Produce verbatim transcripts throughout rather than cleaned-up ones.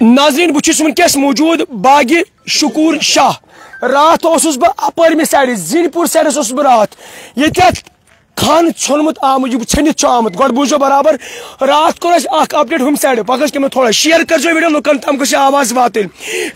ناظرین، بہٕ چھُس وٕنکیٚس موجود باغِ شکور شاہ۔ راتھ اوسُس بہٕ اپٲرمہِ سایڈٕ، زِنۍ پوٗر سایڈس اوسُس بہٕ راتھ۔ ییٚتٮ۪تھ خانہٕ ژھیوٚنمُت آمُت، یہِ ژھٔنِتھ چھُ آمُت۔ گۄڈٕ بوٗزِو برابر، راتھ کوٚر اَسہِ اکھ اپڈیٹ ہُمہِ سایڈٕ۔ پکھ حظ کیمرہ تھوڑا، شیئر کٔرزیو ویڈیو، لُکن تام گٔژھ یہِ آواز واتٕنۍ۔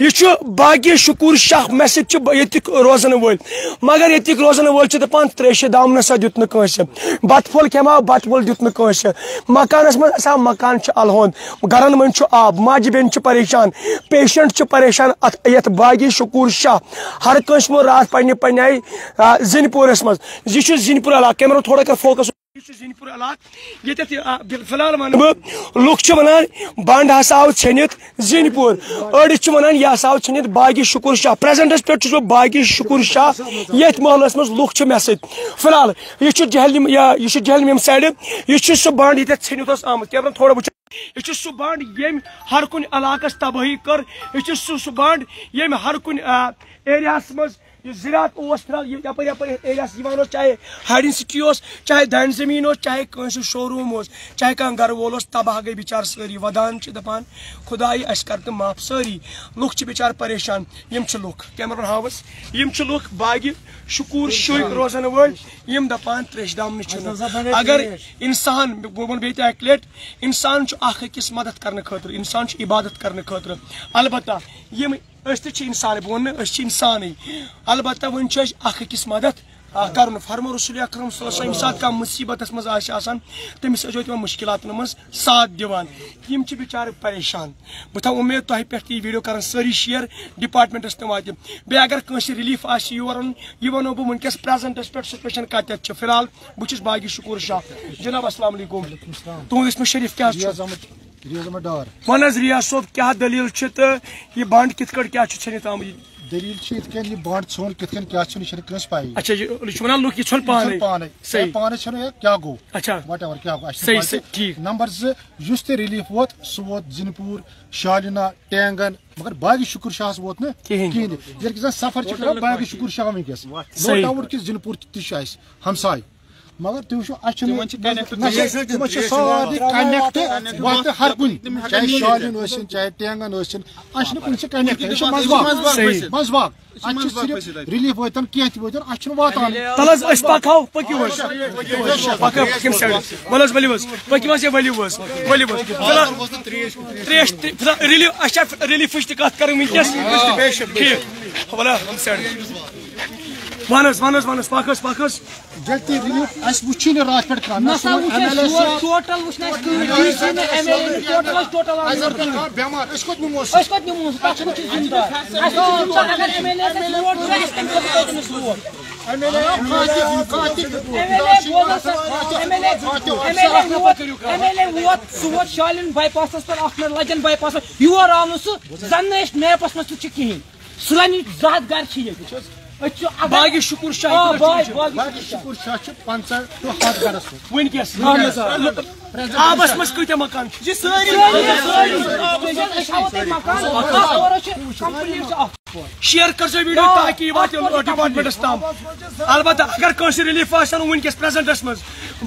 یہِ چھُ باقی شکور شاہ، مےٚ سۭتۍ چھِ ییٚتِکۍ روزن وٲلۍ، مگر ییٚتِکۍ روزن وٲلۍ چھِ دپان، تریشہِ دام نہ سا دیُت نہٕ کٲنٛسہِ، بتہٕ پھوٚل کھٮ۪مہٕ ہا، بتہٕ پھوٚل دیُت نہٕ کٲنٛسہِ۔ مکانس منٛز آسہِ ہا، مکان چھُ الہوند، گرن منٛز چھُ آب، ماجہِ بیٚنہِ چھِ پریشان، پیشنٹ چھِ پریشان۔ اتھ، یتھ باغی شکور شاہ، ہر کٲنٛسہِ ووٚن راتھ پننہِ پننہِ آیہِ، آ، زِنۍ پوٗرس منٛز۔ یہِ چھُ زِنۍ پوٗر علاقہٕ، کیمرہ تھوڑا کر فوکس۔ یہِ چھُ زِنۍ پوٗر علاقہٕ۔ ییٚتٮ۪تھ یہِ، آ، بِل-، فی الحال وَنہٕ بہٕ، لُکھ چھِ وَنان، بنٛڈ ہسا آو ژھیٚنِتھ زِنۍ پوٗر۔ أڑۍ چھِ وَنان، یہِ ہسا آو ژھیٚنِتھ باغی شکور شاہ۔ پریزنٹس پٮ۪ٹھ چھُس بہٕ باغی شکور شاہ، ییٚتھۍ محلس منٛز لُکھ چھِ مےٚ سۭتۍ۔ فی الحال، یہِ چھُ جہلم، یا، یہِ چھُ جہلم ییٚمہِ سایڈٕ، یہِ چھُ سُہ بنٛڈ ییٚتٮ۪تھ ژھیٚنِتھ اوس آمُت۔ کیمرہ تھوڑا وٕچھو۔ یہِ چھُ سُہ بنٛڈ، ییٚمۍ ہر کُنہِ علاقس تبٲہی کٔر۔ یہِ چھُ سُہ، سُہ بنٛڈ، ییٚمۍ ہر کُنہِ، آ، ایریاہس منٛز یُس زِراعت اوس فی الحال، یہِ یپٲرۍ یپٲرۍ ایریاس یِوان اوس، چاہے ہایڈن سٹی اوس، چاہے دانہِ زٔمیٖن اوس، چاہے کٲنٛسہِ شوروٗم اوس، چاہے کانٛہہ گرٕ وول اوس، تباہ گٔے بِچار سٲری۔ ودان چھِ دپان، خدایہِ، اَسہِ کر تہٕ معاف سٲری۔ لُکھ چھِ بِچار پریشان۔ یِم چھِ لُکھ، کیمرہ مین ہاوس، یِم چھِ لُکھ باغہِ شکور شوہٕکۍ روزن وٲلۍ، یِم دپان تریشہِ دام نہٕ چھُنہٕ۔ اگر انسان، بہٕ وَنہٕ بیٚیہِ تہِ اکہِ لٹہِ، انسان چھُ اکھ أکِس مدد کرنہٕ خٲطرٕ، انسان چھُ عبادت کرنہٕ خٲطرٕ۔ البتہ یِم أسۍ تہِ چھِ اِنسانٕے، بہٕ وَنہٕ نہٕ أسۍ چھِ اِنسانٕے، البتہ وۄنۍ چھُ اَسہِ اَکھ أکِس مدد، آ، کَرُن۔ فرمو رسول اکرم صلی اللہ علیہ وسلم، ییٚمہِ ساتہٕ کانٛہہ مُصیٖبتَس منٛز آسہِ آسان، تٔمِس ٲسۍزیو تِمَن مُشکِلاتَن منٛز ساتھ دِوان۔ یِم چھِ بِچارٕ پریشان۔ بہٕ تھاوٕ اُمید تۄہہِ پٮ۪ٹھ تہِ یہِ ویٖڈیو کَرَن سٲری شِیَر، ڈِپارٹمٮ۪نٛٹَس تہِ واتہِ۔ بیٚیہِ اگر کٲنٛسہِ رِلیٖف آسہِ یور اَنُن، یہِ وَنو بہٕ وٕنکٮ۪س پرٛزَنٹَس پٮ۪ٹھ سُہ پیشَنٹ کَتٮ۪تھ چھُ۔ فی الحال بہٕ چھُس باغی شکور شاہ۔ جِناب، السلام علیکُم۔ تُہُنٛد اسمِ شریٖف کیٛاہ چھُ؟ ریاض احمد ڈار۔ وَن حظ ریاض صٲب، کیٛاہ دٔلیٖل چھِ تہٕ یہِ بنٛڈ کِتھ کٲٹھۍ کیٛاہ چھُ ژھٔنِتھ آمُت؟ دٔلیٖل چھِ یِتھ کٔنۍ، یہِ بنٛڈ ژھیوٚن کِتھ کٔنۍ کیٛاہ چھُنہٕ، یہِ چھَنہٕ کٲنٛسہِ پَیی۔ اچھا، یہِ، یہِ چھُ وَنان لُکھ، یہِ ژھیوٚن یہِ ژھیوٚن پانَے۔ پانَے۔ صحیح۔ تۄہہِ پانَس ژھیوٚن یا کیٛاہ گوٚو؟ اچھا۔ Whatever کیٛاہ گوٚو، اَسہِ چھُنہٕ صحیح، پَے۔ صحیح، ٹھیٖک۔ نمبر زٕ، یُس تہِ رِلیٖف ووت، سُہ ووت زِنپوٗر، شالِنا، ٹینٛگَن، مگر باغِ شُکُر شاہَس ووت نہٕ کِہیٖنۍ۔ کِہیٖنۍ۔ ییٚلہِ کہِ زَن سفر چھِ کران باغِ شُکُر شاہ وٕنکیٚس۔ No doubt کہِ زِنپوٗر تہِ چھُ اَسہِ ہمساے۔ مگر تُہۍ وٕچھِو، اَسہِ چھُنہٕ تِمن چھِ connect نہ چھِ، تِمن چھِ سارنٕے connect وَتھ ہر کُنہِ، تِم ہٮ۪کن چاہے میٖرِتھ۔ شالِن ٲسِن، چاہے ٹینٛگن ٲسِن، اَسہِ چھُنہٕ کُنہِ چھِ connect، أسۍ چھِ منٛزباگ۔ منٛزباگ۔ صحیح۔ منٛزباگ۔ اَسہِ چھِ صرف رِلیٖف وٲتۍ تَن، کینٛہہ تہِ وٲتۍ تَن، اَسہِ چھُنہٕ واتان۔ تَلہٕ حظ، أسۍ پَکہو، پٔکِو حظ۔ پَکہو، پٔکِو side۔ وَلہٕ حظ، ؤلِو حظ۔ پٔکِو حظ، یے ؤلِو حظ۔ ؤلِو حظ۔ فِلحال ترٛیش تہِ، فِلحال رِلیٖف، اَسہِ چھا رِلیٖفٕچ تہِ کَتھ کَرٕنۍ وٕنکیٚس؟ ٹھیٖک۔ وَلہٕ حظ، side۔ وَن حظ، وَن حظ، وَن حظ، پَکھ حظ، پَکھ حظ۔ جلدی رِلیٖف، اَسہِ وٕچھُے نہٕ راتھ پٮ۪ٹھ کانٛہہ۔ نہ سا وٕچھ اَسہِ یور، ٹوٹل وٕچھ نہٕ اَسہِ کٕہٕنۍ، ڈی سی نہٕ، ایم ایل اے نہٕ، ٹوٹل ٲسۍ، ٹوٹل آو اَسہِ نہٕ زَن کانٛہہ بٮ۪مار، أسۍ کوٚت نِموس؟ أسۍ کوٚت نِموس؟ تَتھ چھُنہٕ کِہیٖنۍ تہِ۔ اَسہِ اوس وٕچھان، اگر ایم ایل اے یَس اَسہِ ووٹ ترٛٲوِتھ، تٔمِس کوٚت أمِس ووٹ؟ ایم ایل اے آو کانٛہہ تہِ، کانٛہہ تہِ۔ ایم ایل اے بوز حظ، M L A, M L A ووت، ایم ایل اے ووت، سُہ ووت شالین بائی پاسَس پٮ۪ٹھ، اَکھ منٹ لَجَن بائی پاسَس، یور آو نہٕ سُہ، زَن نہٕ اَسہِ میپَس منٛز تہِ چھُ کِہیٖنۍ۔ سُہ لَنہِ زٕ ہَتھ گَرٕ چھِ ییٚتہِ۔ أسۍ چھِ اگر باغِ شُکُر شاہ آ، کِتھ پٲٹھۍ باغ، چھِ؟ باغِ شُکُر شاہ۔ باغِ شُکُر شاہ چھِ پنٛژاہ to ہَتھ گَرَس منٛز۔ وٕنکیٚس؟ اَہَن حظ، آ۔ آبَس منٛز کۭتیٛاہ مکان چھِ؟ یہِ سٲری، سٲری، سٲری۔ أسۍ ہاوو تۄہہِ مکان۔ اَکھ پورٕ چھِ complete چھِ اَکھ پورٕ۔ شیئر کٔرۍزیو ویٖڈیو آ، تاکہِ یہِ واتہِ اَکھ پورٕ چھِ ڈِپارٹمٮ۪نٛٹَس complete۔ تام۔ البتہ اگر کٲنٛسہِ رِلیٖف آسہِ اَنُن وٕنکیٚس پرٛزَنٹَس منٛز،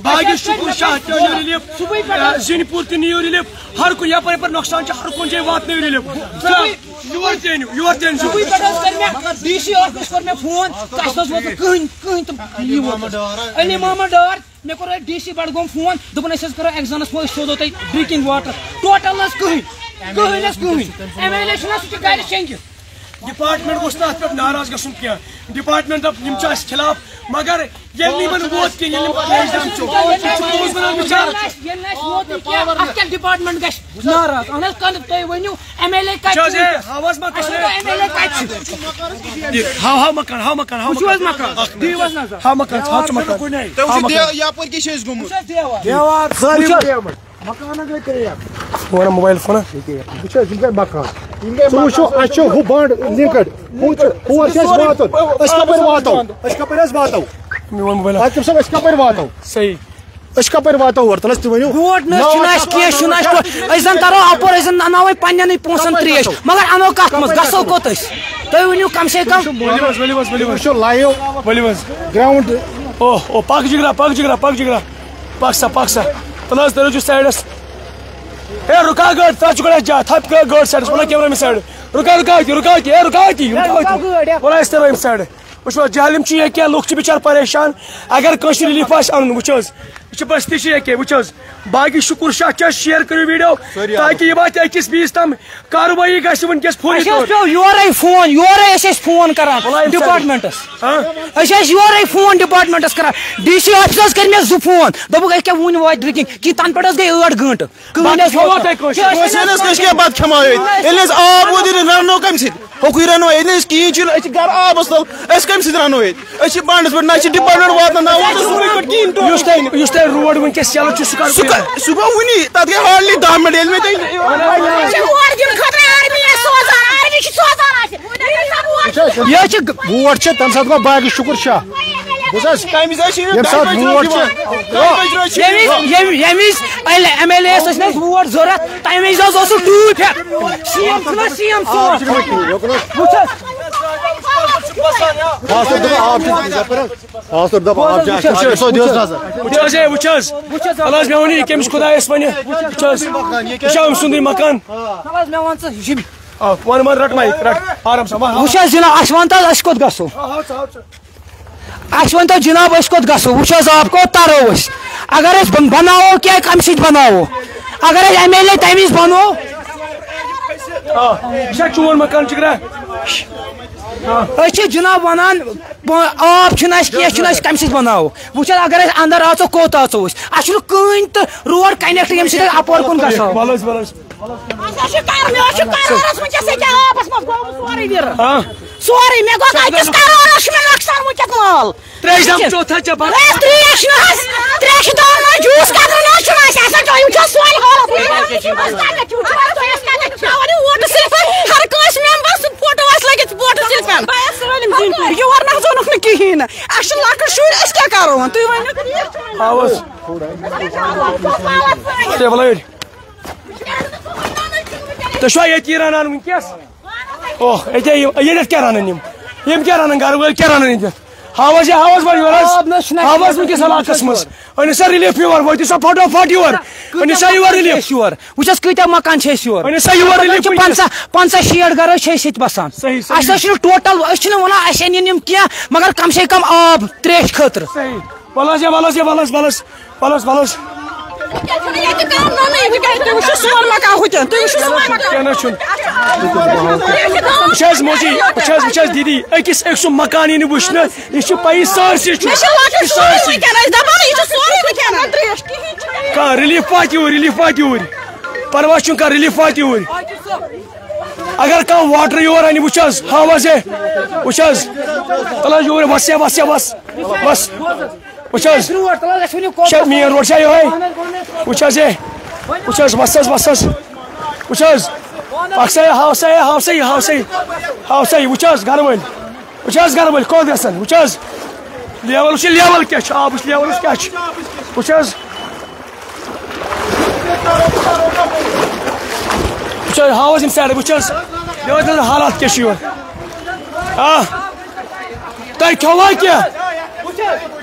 باغِ شُکُر شاہ تہِ أنِو رِلیٖف، صُبحٲے پٮ۪ٹھ آ، زِنۍ پوٗر تہِ نِیِو رِلیٖف، ہر کُنہِ یپٲرۍ یپٲرۍ نۄقصان چھُ، ہر کُنہِ جایہِ واتنٲیِو رِلیٖف۔ فِلحال یور تہِ أنِو، یور تہِ أنۍزیو۔ صُبحٲے پٮ۪ٹھ حظ کٔر مےٚ ڈی سی آفسَس کوٚر مےٚ فون، تہٕ اَسہِ نہ حظ ووت نہٕ کٕہٕنۍ، کٕہٕنۍ تِم علی لیٖو محمد ووت۔ ڈار۔ علی محمد ڈار، مےٚ کوٚر أتھۍ ڈی سی بڈگوم فون، دوٚپُن، "أسۍ حظ کَرو ایکزانَس فون، أسۍ سوزو تۄہہِ drinking water۔" ٹوٹل نہ حظ کٕہٕنۍ، کٕہٕنۍ حظ کٕہٕنۍ۔ ایم ایل اے چھُنہ، سُہ چھُ گرِ شیٚنگِتھ۔ ڈپارٹمنٹ گوٚژھ نہٕ اَتھ پٮ۪ٹھ ناراض گژھُن کینٛہہ۔ ڈپارٹمنٹ دَپ، یِم چھِ اَسہِ خلاف، مگر ییٚلہِ نہٕ یِمن ووت کینٛہہ، ییٚلہِ نہٕ یِمن کیس دَم چھُ، یِم چھِ پوٚز وَنان بِچارٕ۔ ییٚلہِ نہٕ اَسہِ ووتُے کینٛہہ، اَتھ کیٛاہ ڈپارٹمنٹ گژھِ ناراض؟ اہن حظ، کَنہٕ تُہۍ ؤنِو، ایم ایل اے کَتہِ چھُ وٕچھ حظ، ہے، وٕنکیٚس؟ ہاوس ما اَسہِ ؤنۍ تو، ایم ایل اے کَتہِ چھُ؟ ہاو، ہاو مکان، ہاو مکان، ہاو وٕچھِو حظ مکان۔ مکان، دِیِو حظ نظر۔ ہاو مکان، ژھاو ژٕ مکان۔ تُہۍ وٕچھِو ہاو مکان۔ دے-، یپٲرۍ کیٛاہ چھِ أسۍ گوٚمُت؟ وٕچھ حظ دیوار۔ دیوار سٲری وٕچھ حظ۔ ترٛیٚیِم۔ مکانن گٔے ترٛیٚیِم۔ بہٕ وَنہٕ موبایل فونہ۔ وٕچھ حظ، یِم گٔے مکان۔ یِم گٔے ژٕ وٕچھو، مکان۔ اَسہِ چھُ ہُہ بنٛڈ لِنکٕڈ۔ ہُہ چھُ، ہور چھِ أسۍ واتُن۔ أسۍ کپٲرۍ واتو؟ أسۍ کپٲرۍ حظ واتو؟ مےٚ وَن موبایل۔ حاکم صٲب، أسۍ کپٲرۍ واتو؟ صحیح۔ أسۍ کپٲرۍ واتو اور؟ تَلہٕ حظ تُہۍ ؤنِو۔ روڈ نہ حظ چھُنہٕ اَسہِ کینٛہہ، چھُنہٕ اَسہِ پَتہٕ۔ أسۍ زَن تَرو اَپٲرۍ، أسۍ زَن اَنو وۄنۍ پنٛنٮ۪نٕے پونٛسَن ترٛیش۔ مگر اَنو کَتھ منٛز؟ گژھو کوٚت أسۍ؟ تُہۍ ؤنِو کَم سے کَم۔ ؤلِو حظ، ؤلِو حظ، ؤلِو حظ۔ وٕچھو لایِو۔ ؤلِو حظ۔ گرٛاوُنٛڈ۔ اوہ، اوہ، پَکھ جِگرا، پَکھ جِگرا، پَکھ جِگرا۔ پَکھ سا، پَکھ سا۔ تُل حظ، تُلِو چھُ سایڈَس۔ ہے، رُکا گٲڑۍ، ژٕ چھُکھ گۄڈٕ جا-، تھپھ گٲ-، گٲڑۍ سایڈَس، وَلہٕ کیمرہ مین سایڈٕ۔ رُکا، رُکا ییٚتہِ، رُکا ییٚتہِ، ہے، رُکا ییٚتہِ، یِم ہے، رُکا رُکا ییٚتہِ۔ گٲڑۍ، ہے۔ وَلہٕ أسۍ تَرو ییٚمہِ سایڈٕ۔ وٕچھو، جہلِم چھِ یہِ کینٛہہ، لُکھ چھِ بِچار پریشان۔ اگر کٲنٛسہِ رِلیٖف آسہِ اَنُن، وٕچھ حظ، یہِ چھِ بستی چھِ یہِ کینٛہہ، وٕچھ حظ۔ باقٕے شُکُر شاہ چھِ اَسہِ شِیَر کٔرِو ویٖڈیو، سٲری تاکہِ یہِ واتہِ أکِس بیٚیِس تام۔ کاروٲیی گژھِ وٕنکیٚس فوری اَسہِ حظ طور۔ پیوٚو یورَے فون، یورَے ٲسۍ أسۍ فون کران وَلہٕ أمۍ سۭتۍ۔ ڈپارٹمنٹَس۔ ہاں؟ أسۍ ٲسۍ یورَے فون ڈپارٹمنٹَس کران۔ ڈی سی آفسَس کٔرۍ مےٚ زٕ فون، دوٚپُکھ، "أسۍ کیٛاہ وٕنہِ واتہِ نہٕ کِہیٖنۍ؟" کہِ تَنہٕ پٮ۪ٹھ حظ گٔے ٲٹھ گٲنٛٹہٕ۔ کٕہٕنۍ حظ باقٕے ووت ووت نہٕ۔ تۄہہِ کٲنٛسہِ؟ کٲنٛسہِ حظ کیٛاہ بَتہٕ کھٮ۪مہو ییٚتہِ؟ ییٚلہِ نہٕ اَسہِ آب ووت، ییٚلہِ رَنو کَمہِ سۭتۍ؟ ہُکُے رَنو ییٚتہِ، نہ أسۍ کِہیٖنۍ چھِنہٕ، أسۍ چھِ گَرٕ آبَس تَل، أسۍ کَمہِ سۭتۍ رَنو ییٚتہِ؟ أسۍ چھِ بانڈَس پٮ۪ٹھ، نہ چھِ ڈِپارٹمنٹ واتناوان، نہ واتناوان سورُے پٮ۪ٹھ کِہیٖنۍ ٹوٹل۔ یُس تۄہہِ، یُس تۄہہِ روڈ وٕنکیٚس یَلہٕ چھُ، سُہ کَر سُہ گوٚو؟ کَ-، سُہ گوٚو وٕنی، تَتھ گٔے ہارڈلی دَہ مِنٹ، ییٚلہِ مےٚ تۄہہِ چھِ ہورٕ دِنہٕ خٲطرٕ آرمی اَسہِ سوزان، آرمی چھِ سوزان اَسہِ۔ یہِ حظ چھِ ووٹ چھِ، تَمہِ ساتہٕ گوٚو باقٕے شُکُر شاہ۔ بوٗز حظ؟ کَمہِ وِزِ حظ چھِ یِم ییٚمہِ ساتہٕ دۄیہِ بَجہِ ووٹ چھِ، یِوان؟ دۄیہِ بَجہِ حظ چھِ ییٚمہِ وِزِ، یِوان۔ ییٚمہِ، ییٚمہِ وِزِ ایم ایل اے یَس ٲسۍ نہٕ حظ ووٹ ضوٚرَتھ، تَمہِ وِزِ حظ اوس سُہ ٹوٗپۍ ہٮ۪تھ۔ سی ایم چھُنہ سی ایم سون۔ وٕچھ حظ۔ خاص طور دَپان آب چھُ، خاص طور دَپان آب چھُ اَسہِ۔ وٕچھ حظ، وٕچھ حظ۔ وٕچھ حظ، ہے، وٕچھ حظ۔ وٕچھ حظ۔ وَلہٕ حظ، مےٚ وَنہِ یہِ کٔمِس خۄدایَس وَنہِ۔ وٕچھ حظ۔ یہِ چھا أمۍ سُنٛدُے مکان؟ وَلہٕ حظ، مےٚ وَن ژٕ، یہِ چھِ آ، وَن، وَن، رَٹ مایِک، رَٹ، آرام سان، وَن۔ وٕچھ حظ جِناب، اَسہِ وَن تہٕ حظ، اَسہِ کوٚت گژھو؟ ہاو، ہاو، ژٕ، ہاو، ژٕ۔ اَسہِ ؤنۍ تو جِناب، أسۍ کوٚت گژھو؟ وٕچھ حظ، آپ کوٚت تَرو أسۍ؟ اگر أسۍ بَن-، بَناوو کیٛاہ، کَمہِ سۭتۍ بَناوو؟ اگر أسۍ ایم ایل اے تَمہِ وِزِ بَنو؟ آ، یہِ چھا چون مکان، جِگرا؟ أسۍ چھِ جِناب وَنان، ب-، آپ چھُنہٕ اَسہِ، کینٛہہ چھُنہٕ اَسہِ، کَمہِ سۭتۍ بَناوو؟ وٕچھ حظ، اگر أسۍ اَندَر اَژو، کوٚت اَژو أسۍ؟ اَسہِ چھُنہٕ کٕہٕنۍ تہٕ روڈ کَنٮ۪کٹ، ییٚمہِ سۭتۍ أسۍ اَپور کُن گژھو۔ وَلہٕ حظ، وَلہٕ حظ۔ اَسہِ چھُ کَرُن، مےٚ حظ چھُ کَرُن، حظ وٕنکیٚس ییٚکیٛاہ آبَس منٛز گوٚمُت سورُے وِرٕ۔ ہاں۔ سورُے، مےٚ گوٚو أکِس کَرورَس چھُ مےٚ نۄقصان وٕنکیٚس مال۔ ترٛیش دام چوتھا چپر۔ ہے، ترٛیش نہ حظ، ترٛیشہِ دام نہ، جوٗس قطرٕ نہ حظ چھُنہٕ اَسہِ، اَسہِ حظ چھُ، یِم چھِ سورُے حالت۔ أسۍ کَتٮ۪تھ چھِ، أسۍ کَتٮ۪تھ چھِ؟ ترٛاوان یہِ ووٹہٕ سِلپَن، ہر کٲنٛسہِ مٮ۪مبَر سُنٛد فوٹو آسہِ لٲگِتھ ووٹہٕ سِلپَن۔ یور نہ حظ اوٚنُکھ نہٕ کِہیٖنۍ نہٕ، اَسہِ چھُ لۄکٕٹ شُرۍ، أسۍ کیٛاہ کَرو وۄنۍ؟ تُہۍ ؤنِو۔ آوُس۔ ٹیبل أڑۍ۔ تُہۍ چھِوا ییٚتی رَنان وٕنکیٚس؟ اوہ، أتے یِم، ییٚتٮ۪تھ کیٛاہ رَنان یِم؟ یِم کیٛاہ رَنان گَرٕ وٲلۍ کیٛاہ رَنان ییٚتٮ۪تھ؟ ہاوس یا ہاوس بَڑِ یورٕ حظ؟ آب نہ حظ چھُنہٕ اَسہِ ہاوس وٕنکیٚس علاقَس منٛز۔ أنِو سا رِلیٖف یور، وٲتِو سا فٹوفٹ یور۔ أنِو سا یور رِلیٖف۔ أسۍ یور؟ وٕچھ حظ، کۭتیٛاہ مکان چھِ اَسہِ یور۔ أنِو سا یور رِلیٖف چھِ وٕنکیٚس۔ پنٛژاہ، پنٛژاہ شیٹھ گَرٕ حظ چھِ أسۍ ییٚتہِ بَسان۔ صحیح، صحیح۔ اَسہِ حظ چھِنہٕ ٹوٹل، أسۍ چھِنہٕ وَنان اَسہِ اَنن یِم کینٛہہ، مگر کم سے کم آب ترٛیش خٲطرٕ۔ صحیح۔ وَلہٕ حظ، ہے، وَلہٕ حظ، ہے، وَلہٕ حظ، وَلہٕ حظ۔ وَلہٕ حظ، وَلہٕ حظ۔ تُہۍ وٕچھِو سون مکان ہُتٮ۪ن، تُہۍ وٕچھِو سون مکان۔ کینٛہہ نہ حظ چھُنہٕ۔ وٕچھ حظ موجی، وٕچھ حظ، وٕچھ حظ دیٖدی، أکِس أکۍ سُنٛد مکان یی نہٕ وٕچھنہٕ، یہِ چھُ پَیی سٲرسٕے چھُ۔ مےٚ چھِ لۄکٕٹ یہِ شُرۍ سٲرسٕے۔ وٕنکیٚن، أسۍ دَپان، یہِ چھُ سورُے وٕنکیٚن۔ کانٛہہ رِلیٖف واتہِ یور، رِلیٖف واتہِ یور۔ پَرواے چھُنہٕ کانٛہہ، رِلیٖف واتہِ یور۔ اگر کانٛہہ واٹر یور اَنہِ، وٕچھ حظ، ہاو حظ ہے، وٕچھ حظ۔ تَلہٕ حظ یور، وَس ہے، وَس ہے، وَس، وَس۔ وٕچھ حظ۔ روڈ، تَلہٕ حظ، اَسہِ ؤنِو کوٚت چھا گژھو؟ مین روڈ چھا یِہوٚے؟ وٕچھ حظ ہے۔ وٕچھ حظ، وَس حظ، وَس حظ۔ وٕچھ حظ۔ اَکھ سا ہے، ہاو سا ہے، ہاو سا ہے، ہاو سا ہے۔ ہاو سا ہے، وٕچھ حظ، گَرٕ وٲلۍ۔ وٕچھ حظ، گَرٕ وٲلۍ کوٚت گژھن؟ وٕچھ حظ۔ لیوَل وٕچھ، لیوَل کیٛاہ چھِ؟ آبٕچ لیوَل کیٛاہ چھِ؟ وٕچھ حظ۔ وٕچھ حظ، ہاو حظ یِم سایڈٕ، وٕچھ حظ۔ یہِ حظ، حالات کیٛاہ چھِ یورٕ؟ آ۔ تۄہہِ کھیوٚوا کینٛہہ؟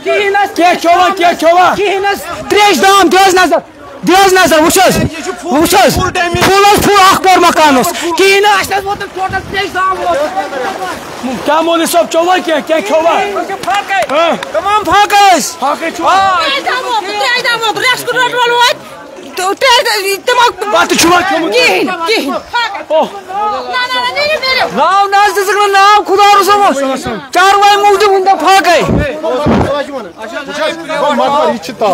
کِہیٖنۍ نہٕ حظ۔ کینٛہہ کھیوٚوا، کینٛہہ کھیوٚوا؟ کِہیٖنۍ نہٕ حظ۔ ترٛیش دام، دِ حظ نظر۔ دِ حظ نظر، وٕچھ حظ۔ وٕچھ حظ۔ فُل حظ فُل اَکھ پور مکان اوس۔ کِہیٖنۍ نہٕ، اَسہِ نہٕ حظ ووت نہٕ ٹوٹل ترٛیش دام ووت۔ کیٛاہ مولوی صٲب، چوٚوا کینٛہہ؟ کینٛہہ کھیوٚوا؟ ہاں؟ تمام فاقہٕ ٲسۍ۔ فاقے چھُوا؟ آ۔ ترٛیش دام ووت، ترٛیش دام ووت، ریسکیو رٹہٕ وول ووت۔ تہٕ ترٛیش دام، تِمو بَتہٕ چھُوا کھیوٚمُت؟ کِہیٖنۍ، کِہیٖنۍ۔ اوہ۔ نہ، نہ، نہ، نیٖرِو، نیٖرِو۔ ناو نہ حظ دِژٕکھ نہٕ ناو خۄدا رسول۔ چاروایہِ موٗجوٗب ووٚن تٔمۍ فاقے۔ مطلب، یہِ چھُ تَل۔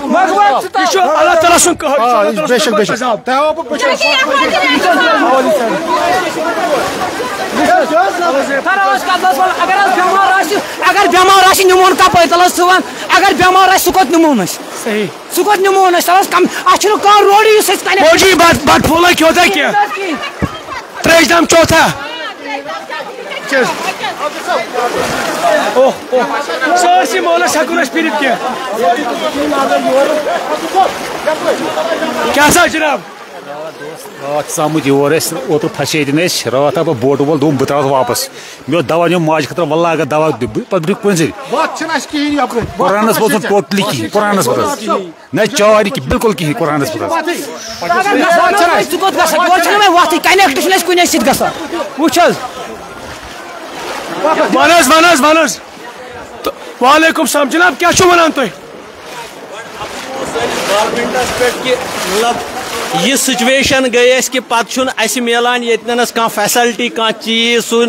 مطلب، یہِ چھُ اللہ تعالیٰ سُنٛد قہر، یہِ چھُ آ، اللہ تعالیٰ بے شک، سُنٛد بے شک۔ عذاب۔ تۄہہِ آو بہٕ پٔچھِتھ۔ اگر حظ بٮ۪مار آسہِ، اگر بٮ۪مار آسہِ، نِمون کَپٲرۍ؟ تَلہٕ حظ ژٕ وَن، اگر بٮ۪مار آسہِ، سُہ کوٚت نِمون أسۍ؟ صحیح۔ سُہ کوٚت نِمون أسۍ؟ تَلہٕ حظ کَم، اَتھ چھُنہٕ کانٛہہ روڈٕے یُس أسۍ کَنٮ۪کٹ موجی بٹ، بٹ پھولے کھیوٚو تۄہہِ کینٛہہ؟ کِہیٖنۍ حظ، کِہیٖنۍ۔ ترٛیش دام چوتھا۔ اوہ، اوہ۔ سٲرسٕے محلس ہٮ۪کو نہٕ أسۍ پھِرِتھ کینٛہہ۔ کیٛاہ سا جناب؟ راتھ چھِ آمٕتۍ یور أسۍ، اوترٕ پھسے تہِ نہٕ أسۍ۔ راتھ آو پتہٕ بوٹہٕ وول، دوٚپُن، "بہٕ ترٛاوَس واپس۔" مےٚ اوس دوا نیوٗمُت ماجہِ خٲطرٕ، "وَلہٕ اگر دوا دِ-، بہٕ، پتہٕ بہٕ کُنہِ زٔنۍ۔" وَتھ چھَنہٕ اَسہِ کِہیٖنۍ یَپٲرۍ۔ وَتھ قرآنَس چھَنہٕ منٛز اَسہِ چھُنہٕ کِہیٖنۍ۔ Totally کِہیٖنۍ، قرآنَس منٛز۔ نہ چار یہِ کہِ بِلکُل کِہیٖنۍ قرآنَس منٛز۔ ژٕ کوٚت گژھان؟ یورٕ چھُنہٕ وۄنۍ وَتھٕے، connect چھُنہٕ اَسہِ کُنے سۭتۍ گژھان۔ وٕچھ حظ۔ وَن حظ، وَن حظ، وَن حظ۔ تہٕ وعلیکُم السلام۔ جِناب، کیٛاہ چھُو وَنان تُہۍ؟ گورمنٹس پٮ۪ٹھ کہِ، مطلب، یہِ situation گٔے اَسہِ کہِ پتہٕ چھُنہٕ اَسہِ میلان ییٚتنَس کانٛہہ facility، کانٛہہ چیٖز، سُہ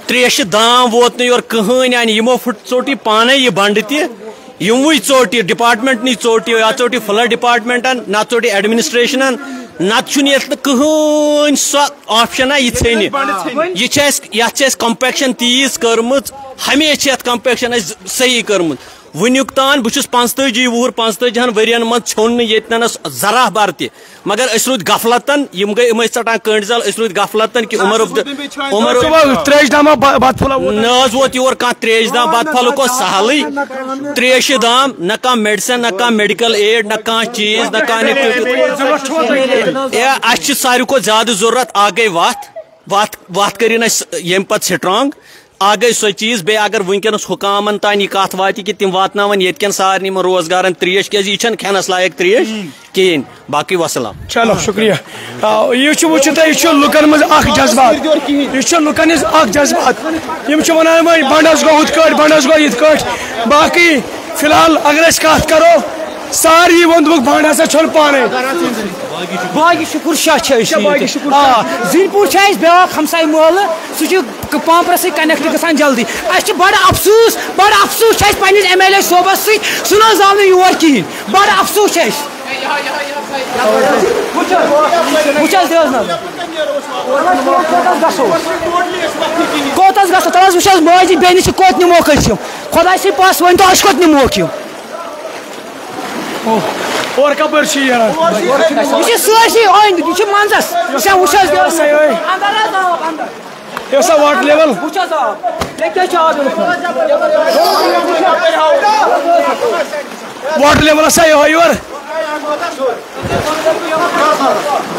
ترٛیشہِ دام ووت نہٕ یورٕ کٕہٕنۍ اَنہِ۔ یِمو پھُٹ، ژوٚٹ یہِ پانَے یہِ بنٛڈٕ تہِ، یِموٕے ژوٚٹ یہِ، department نٕے ژوٚٹ یہِ، یا ژوٚٹ یہِ flood departmentن، نَتہٕ ژوٚٹ یہِ administrationن، نَتہٕ چھُنہٕ ییٚتہِ نہٕ کٕہٕنۍ سۄ optionا یہِ ژھیٚنہِ۔ یہِ چھِ اَسہِ، یَتھ چھِ اَسہِ compaction تیٖژ کٔرمٕژ، ہمیشہِ چھِ یَتھ compaction اَسہِ صحیح کٔرمٕژ۔ وٕنیُک تام بہٕ چھُس پانٛژتٲجی وُہُر، پانٛژتٲجی ہن ؤرین منٛز ژھیوٚن نہٕ ییٚتہِ نَنَس ذرا بر تہِ، مگر أسۍ روٗدۍ غفلتن، یِم گٔے، یِم ٲسۍ ژٹان کٔنٛڈۍ زَل، أسۍ روٗدۍ غفلتن کہِ عمر عبد-، عمر ژٕ وَن ترٛیش داما بہ-، بَتہٕ پھوٚلہ ووت؟ نہ حظ ووت یور کانٛہہ ترٛیش دام، بَتہٕ پھوٚلُک اوس سہلٕے۔ ترٛیشہِ دام، نہ کانٛہہ medicine، نہ کانٛہہ medical aid، نہ کانٛہہ چیٖز، نہ کانٛہہ connectivity۔ اے، اَسہِ چھِ ساروی کھۄتہٕ زیادٕ ضروٗرت، اَکھ گٔے وَتھ، وَتھ، وَتھ کٔرِن اَسہِ ییٚمہِ پَتہٕ strong۔ اکھ گٔے سۄ چیٖز، بیٚیہِ اگر وٕنکیٚنَس حُکامَن تام یہِ کَتھ واتہِ کہِ تِم واتناوَن ییٚتہِ کٮ۪ن سارنٕے یِمَن روزگارَن ترٛیش، کیٛازِ یہِ چھَنہٕ کھٮ۪نَس لایق ترٛیش کِہیٖنۍ۔ باقٕے وَسَلام۔ چلو، شُکریہ۔ آ، یہِ چھُ، وٕچھِو تُہۍ، یہِ چھُ لُکَن منٛز اَکھ جذبات۔ یہِ چھُ لُکَن ہٕنٛز اَکھ جذبات۔ یِم چھِ وَنان وۄنۍ بَنٛڈَس گوٚو ہُتھ کٲٹھۍ، بَنٛڈَس گوٚو یِتھ کٲٹھۍ۔ باقٕے فی الحال اگر أسۍ کَتھ کَرو، ساروی ووٚن دوٚپُکھ، "بَنٛڈ ہسا چھوٚل پانَے۔" باقی شُکُر شاہ چھِ أسۍ چھا باقی ییٚتہِ۔ شُکُر شاہ؟ آ، زِنۍ پوٗر چھِ اَسہِ بیٛاکھ ہمساے محلہٕ، سُہ چھُ ک-، پامپرَس سۭتۍ connect گژھان جلدی۔ اَسہِ چھُ بَڑٕ افسوٗس، بَڑٕ افسوٗس چھُ اَسہِ پنٛنِس ایم ایل اے صٲبَس سۭتۍ، سُہ نہٕ حظ آو نہٕ یور کِہیٖنۍ۔ بَڑٕ افسوٗس چھُ اَسہِ۔ وٕچھ حظ، وٕچھ حظ، دِ حظ نظر۔ کوٚت حظ گژھو؟ کوٚت حظ گژھو؟ تَلہٕ حظ وٕچھ حظ، ماجہِ بیٚنہِ چھِ، کوٚت نِموکھ أسۍ یِم؟ خۄداے سٕنٛدۍ پاسہٕ ؤنۍ تو، أسۍ کوٚت نِموکھ یِم؟ اورٕ کپٲرۍ چھِ یہِ؟ یہِ چھِ سٲرسٕے أنٛدۍ، یہِ چھِ منٛزس۔ ژےٚ وٕچھ حظ، یہِ ٲس سا، یہِ ٲس سا water level؟ وٕچھ حظ آب، ییٚتہِ کیٛاہ چھُ آب یِوان؟ Water level ٲس سا یِہوٚے یورٕ؟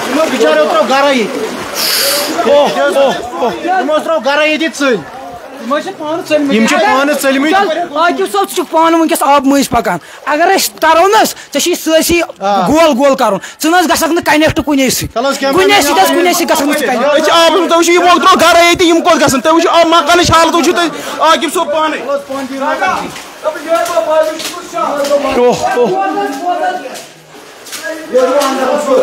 یِمو بِچاریو ترٛٲو گرا ییٚتہِ۔ اوہ، اوہ، اوہ۔ یِمو ترٛٲو گرا ییٚتہِ ژٔلۍ۔ یِم حظ چھِ پانہٕ ژٔلمٕتۍ۔ یِم چھِ پانہٕ ژٔلمٕتۍ۔ عاقب صٲب، ژٕ چھُکھ پانہٕ وٕنکیٚس آبہٕ مٔنٛزۍ پکان۔ اگر أسۍ ترو نہ حظ، ژےٚ چھُے سٲرسٕے آ۔ گول گول کرُن۔ ژٕ نہ حظ گژھکھ نہٕ connect کُنے سۭتۍ۔ چلو حظ، کینٛہہ کُنے سۭتۍ حظ، کُنے سۭتۍ گژھکھ نہٕ ژٕ connect۔ أسۍ چھِ آبَس منٛز، تُہۍ وٕچھِو یِمو ترٛوو گرا ییٚتہِ، یِم کوٚت گژھن؟ تُہۍ وٕچھِو آ، مکانٕچ حالت وٕچھِو تُہۍ، عاقب صٲب پانَے۔ اوہ، اوہ۔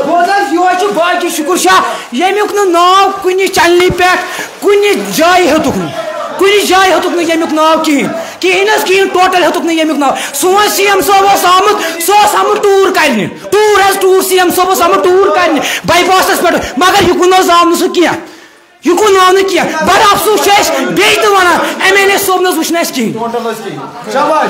بوز حظ، یِہوٚے چھُ باقی شُکُر شاہ، ییٚمیُک نہٕ ناو کُنہِ چنلہِ پٮ۪ٹھ کُنہِ جایہِ ہیوٚتُکھ نہٕ، کُنہِ جایہِ ہیوٚتُکھ نہٕ ییٚمیُک ناو کِہیٖنۍ، کِہیٖنۍ حظ کِہیٖنۍ، total ہیوٚتُکھ نہٕ ییٚمیُک ناو۔ سون سی ایم صٲب اوس آمُت، سُہ اوس آمُت tour کرنہِ، tour حظ tour، سی ایم صٲب اوس آمُت tour کرنہِ باے پاسَس پٮ۪ٹھ، مگر یِکُن حظ آو نہٕ سُہ کینٛہہ۔ یہِ کُن آو نہٕ کینٛہہ۔ بڑٕ افسوٗس چھُ اَسہِ بیٚیہِ تہِ وَنان، ایم ایل اے صٲب نہٕ حظ وٕچھ نہٕ اَسہِ کِہیٖنۍ۔ شاباش۔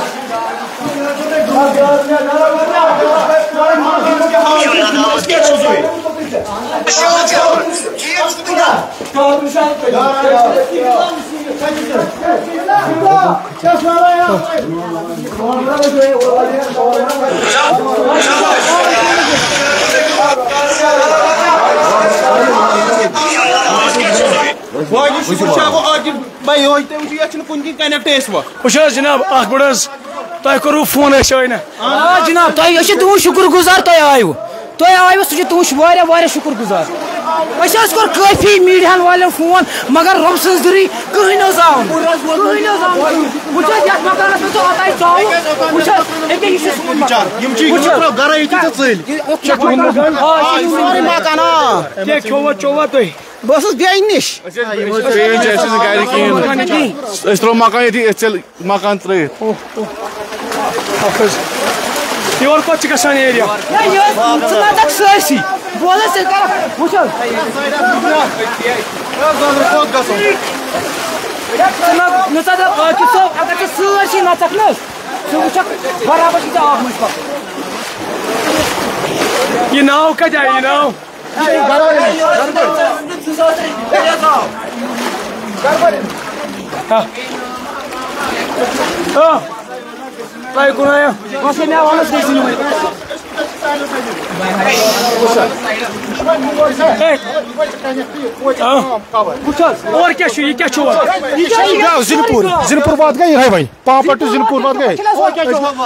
باقی شُکُر چھُ اَبو عاقب بھائی، یِہوٚے تُہۍ وٕچھِو، یَتھ چھُنہٕ کُنہِ کِنۍ connect اَسہِ وۄنۍ۔ وٕچھ حظ جناب، اَکھ بٔڑ حظ، تۄہہِ کوٚروٕ فون اَسہِ آیہِ نہ؟ آ جناب، تۄہہِ، أسۍ چھِ تُہُنٛد شُکُر گُزار، تۄہہِ آیوٕ، تۄہہِ آیوٕ، سُہ چھُ تُہُنٛد شُ-، واریاہ، واریاہ شُکُر گُزار۔ اَسہِ حظ کوٚر کٲفی میٖڈیاہَن والٮ۪ن فون، مگر رۄب سٕنٛز دٕرٕے کٕہٕنۍ حظ آو نہٕ۔ کٕہٕنۍ حظ آو نہٕ۔ وٕچھ حظ، یَتھ مکانَس منٛز چھُ اوٚتام ژاوُل۔ وٕچھ حظ، ییٚکیٛاہ یہِ چھُ سون مکان۔ یِم چھِ، یِمو ترٛٲو گَرَے ییٚتہِ تہٕ ژٔلۍ۔ آ، یہِ چھُ سورُے مکان۔ آ۔ تُہۍ کھیوٚوا، چیوٚوا تُہۍ؟ بہٕ اوسُس بیٚیہِ نِش۔ أسۍ حظ، أسۍ حظ چھِ گرِ کِہیٖنۍ۔ أسۍ ترٛوو مکان ییٚتی، أسۍ ژٔلۍ مکان ترٛٲیِتھ۔ اوہ، اوہ۔ اَکھ حظ۔ یور کوٚت چھِ گژھان یہِ area؟ نہ، یہِ حظ، ژٕ نہ تَکھ سٲرسٕے۔ بوز حظ، ژٕ کَرَکھ، وٕچھ حظ۔ ژٕ نہ، نہ ژٕ دَپ عاقب صٲب، اگر ژٕ سٲرسٕے نَژَکھ نہ حظ، ژٕ وٕچھَکھ برابر چھِ ژےٚ آب منٛز پَکُن۔ یہِ ناو کَتہِ آیہِ، یہِ ناو؟ ہاں۔ ہاں۔ تۄہہِ کُن آیا؟ وۄنۍ چھِ مےٚ وَنان تُہۍ ؤنِو وۄنۍ۔ ہے۔ آ۔ وٕچھ حظ، اورٕ کیٛاہ چھُ؟ یہِ کیٛاہ چھُ اورٕ؟ یہِ چھُ یہِ زِنپوٗر، زِنپوٗر واتھ گٔے یِہوٚے وۄنۍ۔ پامپر ٹُو زِنپوٗر واتھ گٔے۔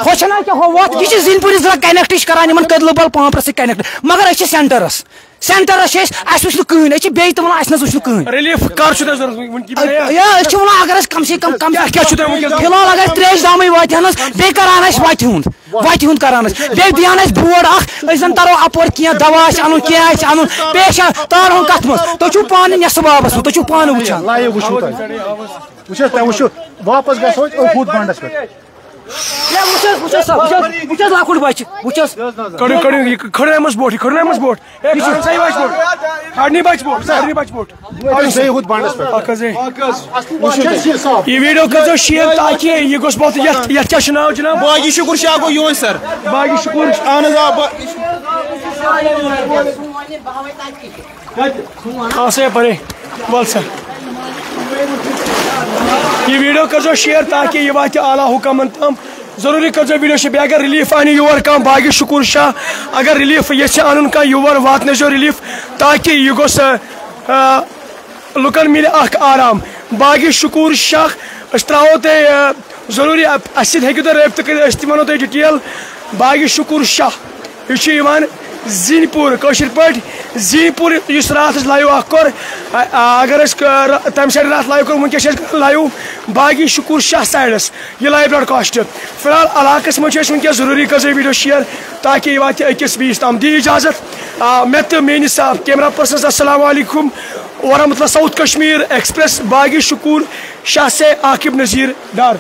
ہۄ چھَنہ کیٛاہ ہۄ وَتھ؟ یہِ چھِ زِنپوٗرِس سۭتۍ connect، یہِ چھِ کَران یِمَن کٔدلہٕ بَل پامپرَس سۭتۍ connect۔ مگر أسۍ چھِ centreس۔ Centreس چھِ أسۍ، اَسہِ وٕچھ نہٕ کٕہٕنۍ۔ أسۍ چھِ بیٚیہِ تہِ وَنان، اَسہِ نہ حظ وٕچھ نہٕ کٕہٕنۍ۔ Relief کر چھُ تۄہہِ ضروٗرت وٕنکہِ؟ یا، أسۍ چھِ وَنان، اگر أسۍ کم سے کم، کم کیٛاہ، کیٛاہ چھُ تۄہہِ وٕنکیٚس؟ فِلحال اگر أسۍ ترٛیش دامٕے واتہِ ہن حظ، بیٚیہِ کران اَسہِ وَتہِ ہُنٛد، وَتہِ ہُنٛد کران أسۍ۔ بیٚیہِ دِیہن اَسہِ board اکھ، أسۍ زَن تَرو اَپٲرۍ کینٛہہ، دوا آسہِ اَنُن، کینٛہہ آسہِ اَنُن، patient تارہون کَتھ منٛز؟ تُہۍ چھِو پانہٕ نٮ۪صٕف آبَس منٛز، تُہۍ چھِو پانہٕ وٕچھان۔ لایِو وٕچھِو تۄہہِ۔ وٕچھ حظ، تۄہہِ وٕچھِو، واپس گژھو أسۍ أتھۍ ہُتھ بنٛڈَس پٮ۪ٹھ۔ ہے، وٕچھ حظ، وٕچھ حظ سا، وٕچھ حظ، وٕچھ حظ لۄکُٹ بَچہِ، وٕچھ حظ۔ کٔڑِو، کٔڑِو، یہِ کھٔڑنٲیمَس بوٹ، یہِ کھٔڑنٲیمَس بوٹ۔ ہے، کھڑ سا یہِ بچہِ بوٹ۔ کھڑنی بچہِ بوٹ، کھڑنی بچہِ بوٹ۔ اَتھ حظ بیٚیہِ ہُتھ بنٛڈَس پٮ۪ٹھ۔ اَکھ حظ، ہے۔ وٕچھِو تُہۍ۔ یہِ video کٔرۍزیو share تاکہِ یہِ گوٚژھ واتُن یَتھ، یَتھ کیٛاہ چھُ ناو جناب؟ باقی شُکُر شاہ گوٚو یِہوٚے سر۔ باقی شُکُر۔ اہن حظ، آ، با-، آ سا یَپٲرۍ، وَل سا۔ یہِ video کٔرۍزیو share تاکہِ یہِ واتہِ اعلیٰ حُکامَن تام۔ ضروٗری کٔرۍزیو video share۔ بیٚیہِ اگر relief اَنہِ یور کانٛہہ باغی شکور شاہ، اگر relief یژھِ اَنُن کانٛہہ یور، واتنٲیزیو relief تاکہِ یہِ گوٚژھ، آ، آ، لُکن مِلہِ اکھ آرام۔ باغی شکور شاہ، أسۍ ترٛاوو تۄہہِ، آ، ضروٗری اَ-، اَسہِ سۭتۍ ہیٚکِو تُہۍ رٲبطہٕ کٔرِتھ، أسۍ تہِ وَنو تۄہہِ detail۔ باغی شکور شاہ۔ یہِ چھُ یِوان زِنۍ پوٗر، کٲشِر پٲٹھۍ زِنۍ پوٗر، یُس راتھ اَسہِ live اکھ کوٚر۔ آ، آ، اگر أسۍ ک-، ر-، تَمہِ side راتھ live کوٚر، وٕنکیٚس چھِ أسۍ کران live باغی شکور شاہ sideس یہِ live broadcast۔ فی الحال علاقس منٛز چھِ أسۍ وٕنکیٚس ضروٗری کٔرزیو video share تاکہِ یہِ واتہِ أکِس بیٚیِس تام۔ دِیِو اجازت۔ آ، مےٚ تہٕ میٲنِس، آ، camera personس السلام علیکم ورحمۃ اللہ۔ South Kashmir Express، باغی شکور شاہ سے عاقب نذیر ڈار۔